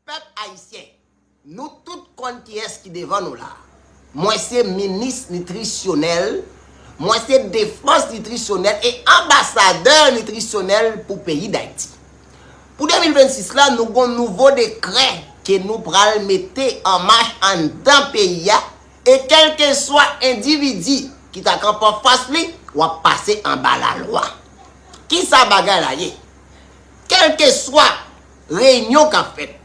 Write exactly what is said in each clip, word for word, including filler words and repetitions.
Pèp ayisyen, nou tout konn kiyès ki devan nou la. Mwen se minis nitrisyonèl, mwen se defans nitrisyonèl e anbasadè nitrisyonèl pou peyi Dayiti. Pou de mil vennsis la, nou gon nouvo dekrè ke nou pral mete an mach anndan peyi a, e kèlkeswa endividi ki ta kanpe anfas li, w ap pase anba lalwa. Kisa bagay la ye? Kèlkeswa reyinyon k ap fèt,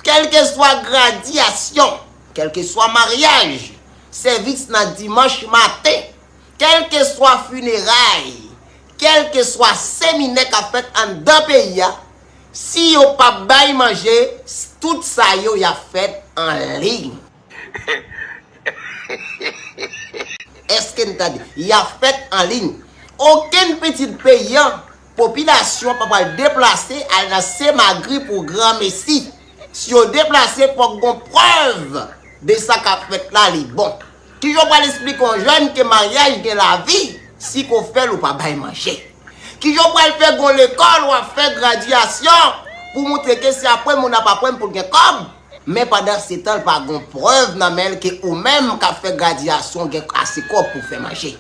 kèlkeswa gradyasyon, kèlkeswa maryaj, sèvis nan dimanch maten, kèlkeswa fineray, kèlkeswa seminè k ap fèt anndan peyi a, si yo p ap bay manje, tout sa yo y ap fèt an liy. Èske n tande? Y ap fèt an liy. Okenn pitit peyi an, popilasyon pa pral deplase al nan Semagri pou granmesi. Si yo deplase, fòk gon prèv de sa k ap fèt la, li bon. Kijan w pral esplike yon jèn ke maryaj gen lavi, si ke w fè l ou pa bay manje? Kijan w pral fè gon lekòl w ap fè gradyasyon pou moutre ke se aprann moun ap aprann pou l gen kòb, men pandansetan l pa gon prèv nan men l ke ou menm k ap fè gradyasyon gen ase kòb pou fè manje?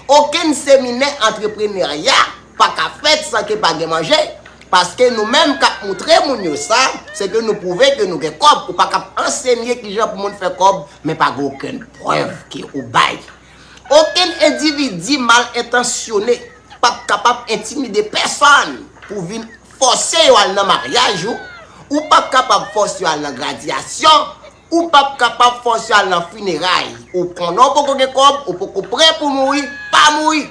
Okenn seminè antreprenerya pa ka fèt san ke pa gen manje, paske nou menm k ap moutre moun yo sa, se ke nou pwouve ke nou gen kòb. Ou pa ka ap ansenye kijan pou moun fè kòb, men pa gen okenn prèv ke ou bay. Okenn endividi mal entansyone p ap kapab entimide pèsòn pou vin fòse yo al nan maryaj ou, ou p ap kapab fòse yo al nan gradyasyon, ou p ap kapab fòse yo al nan fineray. Ou konnen w poko gen kòb, ou poko prè pou mouri, pa mouri.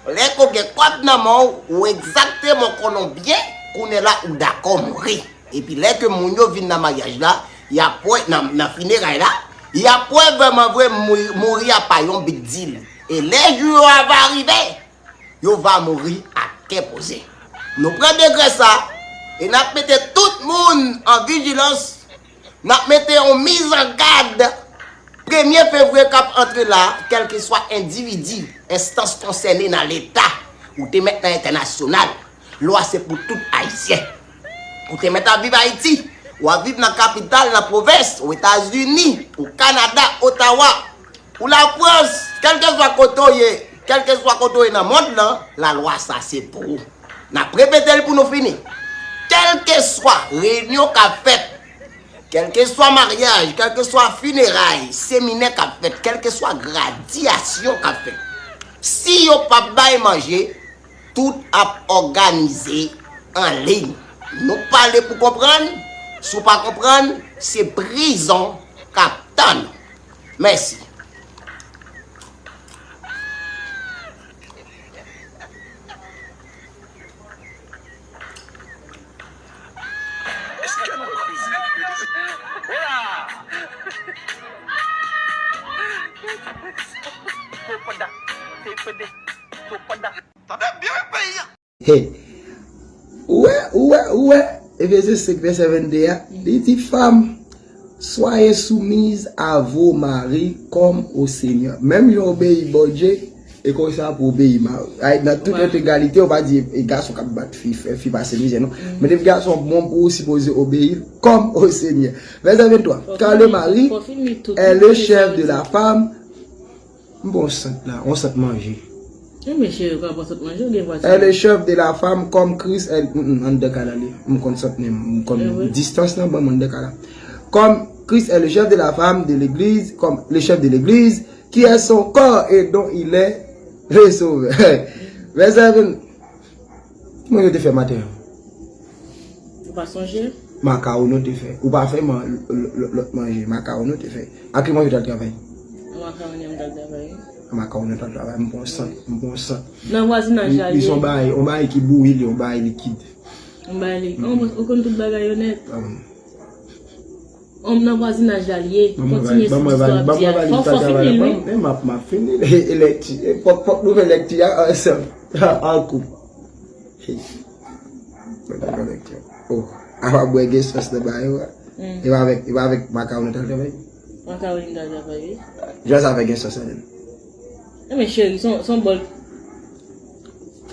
Lè ke w gen kòb nan men w, ou egzakteman konnen w byen, kounye la ou dakò mouri. Epi lè ke moun yo vin nan maryaj la, y ap wè, nan, nan fineray la, y ap wè vrèman vre mouri, mouri a pa yon big deal. E lè jou yo a va rive, yo va mouri ak kè poze. Nou pran dekrè sa, e n ap mete tout moun an vijilans, n ap mete yon mizangad premye fevriye k ap antre la, kèlkeswa endividi, enstans konsène nan Leta, ou te mèt nan entènasyonal, lwa se pou tout Ayisyen. Ou te mèt ap viv Ayiti, w ap viv nan kapital, nan pwovens, Ozetazini, ou Kanada, Otawa, ou Lafrans, kèlkeswa kote w ye, kèlkeswa kote w ye nan mond lan, lalwa sa se pou ou. N ap repete l pou nou fini. Kèlkeswa reyinyon k ap fèt, kèlkeswa maryaj, kèlkeswa fineray, seminè k ap fèt, kèlkeswa gradyasyon k ap fèt, si yo p ap bay manje, tout ap òganize an liy. Nou pale pou konprann, si w pa konprann, se prizon k ap tann ou. Mèsi. Èske nou wè koze? Hola! Topada, tepede, topada. Tande byen peyi a. Hey. Ou wè, ou wè, ou wè. Efesyen senk vèsè vennde a, li di, Femmes, soyez soumises à vos maris comme au Seigneur. Menm jan w obeyi Bondye, e konsa pou obeyi mari. Ay, nan tout lòt egalite, ou pa di e gason k ap bat fi, fè fi pase mizè, non. Men depi gason bon pou ou sipoze obeyi l comme au Seigneur. Vèsè venntwa. Car le mari est le chef de la femme. M pran yon sant la, yon sant manje. Wi, men cheri, ou ka pran sant manje, ou gen vwazen. Est le chef de la femme comme Christ est, mm, mm, anndan kay la li. M konn sant men, m konn distans lan, ban m anndan kay la. Comme Christ est le chef de la femme de l'église, comme le chef de l'église, qui est son corps et dont il est le sauveur. Vèsè ven, ki manje w te fè maten an? Ou pa sonje? Makawoni w te fè. Ou pa fè man, l, l, l, lòt manje. Makawoni w te fè. Ak ki manje w t al travay? Makawoni m t al travay. Makawoni w t al travay. M pran sant. M pran sant. Nan vwazinaj la li ye. Li se yon bagay, yon bagay ki bouyi, li, yon bagay likid. Yon bagay li. Ou konn tout bagay yo nèt. Om nan vwazinaj la li ye. Kontinye sou istwa ap di a. Fò, fò fini l, wi. Men m ap, m ap fini l. E, e lèkti, e fòk, fòk nou fè lèkti a ansanm. An koup. Hey. Mwen ta fè lèkti a. Oh, apa bwè gen sòs nan bagay yo a. E pa avèk, e pa avèk makawon nou t al travay? Makawon nou t al travay, wi. Jan sa fè gen sòs ladan l. Enben cheri, se yon, se yon bòl.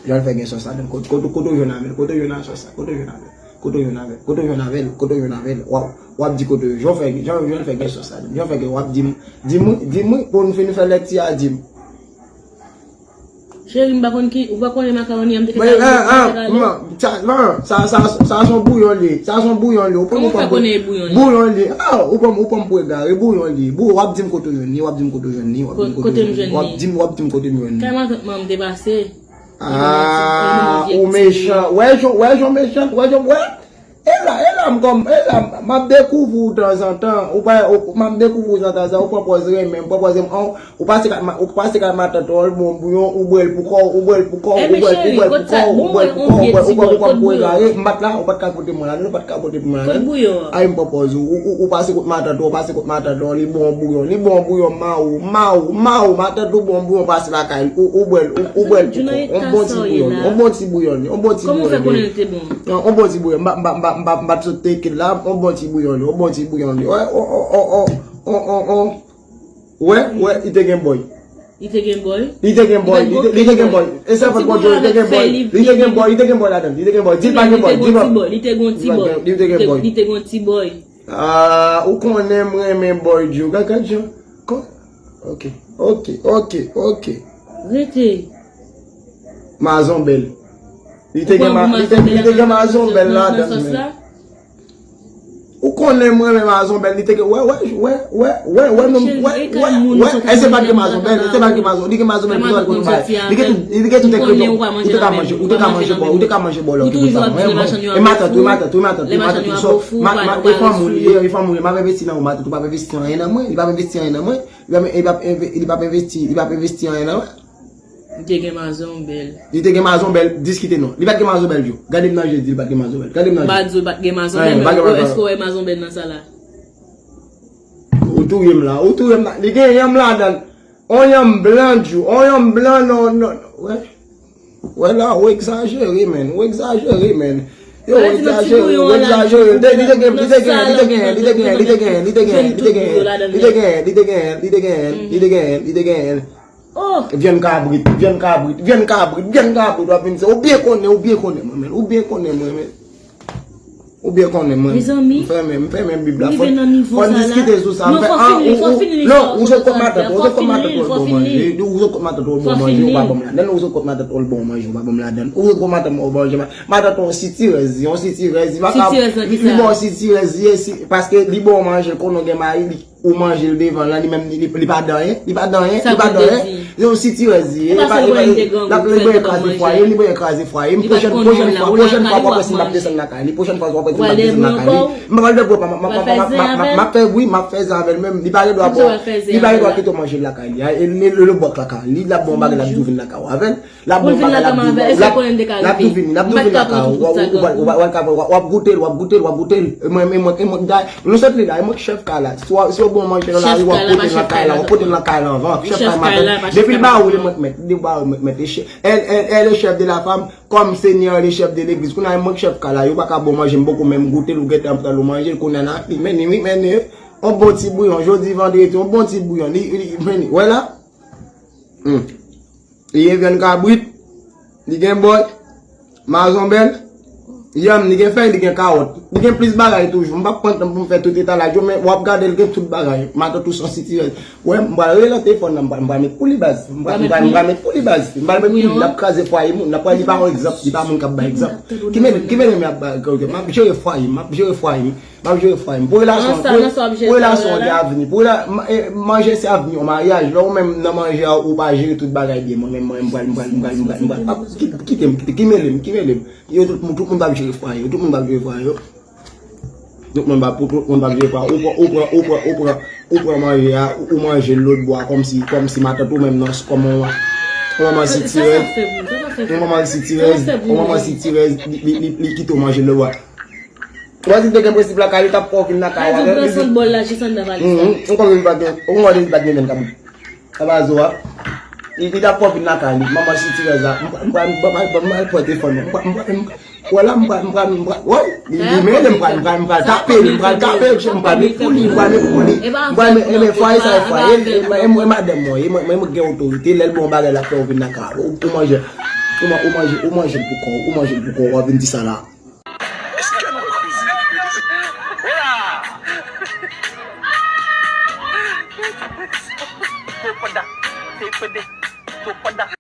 Jan l fè gen sòs ladan l. Kote, kote, kote w jwenn avè l? Kote w jwenn sòs la? Kote w jwenn avè l? Kote w jwenn avè l? Kote w jwenn avè l? Kote w jwenn avè l? W ap, w ap di kote w jwenn. Jan w fè, jan, jan l fè gen sòs ladan l. Jan l fè gen, w ap di m, di m wi, di m wi, pou n fin fè lèkti a, di m. Cheri, m pa konn ki, ou pa konnen makawoni an, m te fè sa, sa, sa, sa, sa se yon bouyon li ye. Sa se yon bouyon li ye. Ou konn, ou konn bouyon li ye. Bouyon li ye. Ah, ou pran, ou pran m pou egare, bouyon li ye. Bou, w ap di m kote w jwenn li, w ap di m kote w jwenn li, w ap di m kote w jwenn li. W ap di m, w ap di m kote m jwenn li. Kay matant manman m te pase. Ah, ou mechan. Wè jan, wè jan mechan, wè jan, wè. E la, e la m kòm, e la m ap dekouvri w tanzantan. Ou pa, ou, m ap dekouvri w tanzantan, ou pran pòz renmen m, pran pòz renmen, ou, ou pase kay ma-, ou pase kay matant ou, l bon bouyon, ou bwè l pou kò w, ou bwè l pou kò w, ou bwè l, ou bwè l pou kò w, ou bwè l pou kò w, ou bwè l pou kò w, ou bwè l pou kò w, ou bwè l pou kò w. M pa t la, ou pa t ka pote mwen ladan, ou pa t ka pote mwen ladan. Ay, m pran pòz ou, ou, ou, ou pase kot matant ou, ou pase kot matant ou, li bon bouyon, li bon bouyon, mawou, mawou, mawou, matant ou bon bouyon, pase lakay, ou, ou bwè l, ou, ou bwè l pou kò w. On bon ti bouyon, on bon ti bouyon, on bon ti bouyon. Yon, yon bon ti bouyon. M pa, m pa, m pa, m pa, m pa t sot teke l la. Yon bon ti bouyon li, yon bon ti bouyon li. Wè, yon, yon, yon, yon, yon, yon. Wè, wè, li te gen bòy. Li te gen bòy? Li te gen bòy, li te, li te gen bòy. E sèvant Bondye, li te gen bòy. Li te gen bòy, li te gen bòy ladan l. Li te gen bòy. Di l pa gen bòy, di l pa. Li te gon ti bòy. Li te gen bòy. Li te gon ti bòy. Ah, ou konnen m renmen bòy, Djo. Gad, gad jan. Kon-, ok, ok, ok, ok. Rete. Mazonbèl. Li te gen ma-, li te, li te gen mazonbèl ladan l, men. Ou konnen mwen menm mazonbèl, li te gen, wè, wè, wè, wè, wè, wè, non, wè, wè, wè, e se pa t gen mazonbèl, e se pa t gen mazon-, li gen mazonbèl pou sa, pou bay. Li gen tout, li gen tout engredian. Ou te ka manje, ou te ka manje bò, ou te ka manje bò lòt ou sa. E matant, wi, matant, wi, matant, wi, matant, wi, so, ma, ma, e fanm ou li ye, e fanm ou li ye, m ap envesti nan ou, matant, ou p ap envesti anyen nan mwen, li p ap envesti anyen nan mwen. Li p ap, li p ap enve-, li p ap envesti, li p ap envesti anyen nan mwen. Li te gen mazonbèl. Li te gen mazonbèl, diskite non. Li pa t gen mazonbèl, Djo. Gade m nan je, di li pa t gen mazonbèl. Gade m nan je. M pa di w pa t gen mazonbèl, men èske w wè mazonbèl nan sa la? Ou touye m la, ou touye m la. Li gen yanm ladan l. On yanm blan, Djo. On yanm blan, non, non, non. Wè. Wè la, ou egzajere, men. Ou egzajere, men. Yo, ou egzajere, ou egzajere. Li te, li te gen, li te gen, li te gen, li te gen, li te gen, li te gen, li te gen, li te gen, li te gen, li te gen, li te gen, li te gen. Oh! Vyann kabrit, vyann kabrit, vyann kabrit, vyann kabrit, w ap vin di, ou byen konnen, ou byen konnen mwen, men. Ou byen konnen mwen, men. Ou byen konnen mwen. Mezanmi, m fèmen, m fèmen Bib la. Fò, fò n diskite sou sa. M fè, ah, ou, ou, non, ou sot kot matant ou, ou sot kot matant ou, l bon manje, ou sot kot matant ou, l bon manje, ou pa ban m ladann. Ou sot kot matant ou, l bon manje, ou pa ban m ladann. Ou sot kot matant ou, l bon manje. Matant ou, sitirèz, yon sitirèz, li pa ka, li ba w sitirèz, li, paske li ba w manje, l konnen w gen mari, li, ou manje l devan l, li menm, li, li, li pa di anyen, li pa di anyen, li pa di anyen. Se yon sitirèz li ye. L ap, li ba w kraze fwaye m, li ba w kraze fwaye m. Pwochèn, pwochèn fwa, pwochèn fwa w ap wè si m ap desann lakay li. Pwochèn fwa w ap wè si m ap desann lakay li. M pa pral depo, m ap, m ap, m ap, m ap, m ap fè, wi, m ap fè zam avè l menm. Li pa gen dwa, li pa gen dwa kite w manje l lakay li. E, e, le, le bòk lakay li, l ap ba w bagay, l ap tou vin lakay ou avè l. L ap ba w bagay, l ap tou vin, l ap tou vin, l ap tou vin lakay ou. W ap goute l, w ap goute l, w ap goute l. E mwen, e mwen, e mwen, nou sot li la, e mwen k chèf kay la. Si w, si w ba w manje nan lari, w ap pote l nan kay la, w ap pote l nan kay la anvan. Chèf kay matant. Depi l ba ou, e mwen k mèt, depi l ba ou, e mwen k mèt. E chè-, e, e, e le chef de la fam, kòm senyè, le chef de legliz. Kounye a, e mwen k chèf kay la, yo pa ka ba w manje, m poko menm goute l, ou gentan pran l, ou manje l, kounye a, n a, li mennen, wi, mennen. On bon ti bouyon, jodi vandredi, on bon ti bouyon, li, li, li mennen. Wè la? Hmm. Li gen vyann kabrit, li gen bòy, mazonbèl, yanm, li gen fèy, li gen kawòt. Li gen plis bagay toujou. M p ap pran tan pou m fè tout etalaj yo, men w ap gade l gen tout bagay. Matant ou se yon sitirèz. Wè, m pral rele nan telefòn nan, m pral, m pral met pou li baz. M pral, m pral, m pral met pou li baz. M pral met pou li, l ap kraze fwaye moun, l ap pral, li pa yon egzanp, li pa moun k ap bay egzanp. Ki men, ki men m ap bay, m ap jere fwaye m, m ap jere fwaye m. M ap jere fwaye m. Pou relasyon, pou, pou relasyon gen avni. Pou rela-, ma-, e, manje se avni yon maryaj. Lè ou menm nan manje a, ou pa jere tout bagay byen. Mwen menm, mwen, m pral, m pral, m pral, m pral, m pral. Ap, ki-, kite m, kite, ki mele m, ki mele m. Yo, tout moun, tout moun p ap jere fwaye yo, tout moun p ap jere fwaye yo. Tout moun p ap, tout moun p ap jere fwaye. Ou pran, ou pran, ou pran, ou pran, ou pran manje a, ou, ou manje l lòtbò a, kòmsi, kòmsi matant ou menm nan, kòm yon, yon manman sitirèz. Yon manman sitirèz, yon manman sitirèz, li, li, li, li kite w manje l lòtbò a. Ou pa di l te gen prensip lakay li, t ap fè w vin lakay ou avè l. Ou konn li pa t gen, ou konn li pa t gen menm kabrit. Anba zo a. Li, li t ap fè w vin lakay li. Manman sitirèz la. M pral, m pral, m pral, m pral, m pral pran telefòn nan. M pral, m pral, m pral, wè la, m pral, m pral, m pral, wè. Li, li mele m, m pral, m pral, m pral tape l, m pral tape l, m pral met pou li, m pral met pou li. M pral met, e men fwaye sa e fwaye l, e, e, e madanm mwen, e mwen, mwen, mwen gen otorite, lè l bon bagay l ap fè w vin lakay ou, ou manje. Ou ma- ou manje, ou manje l pou kò w, ou manje l pou kò w, w ap vin di sa la. Èske nou wè kouzen? Hola! Topada, topada.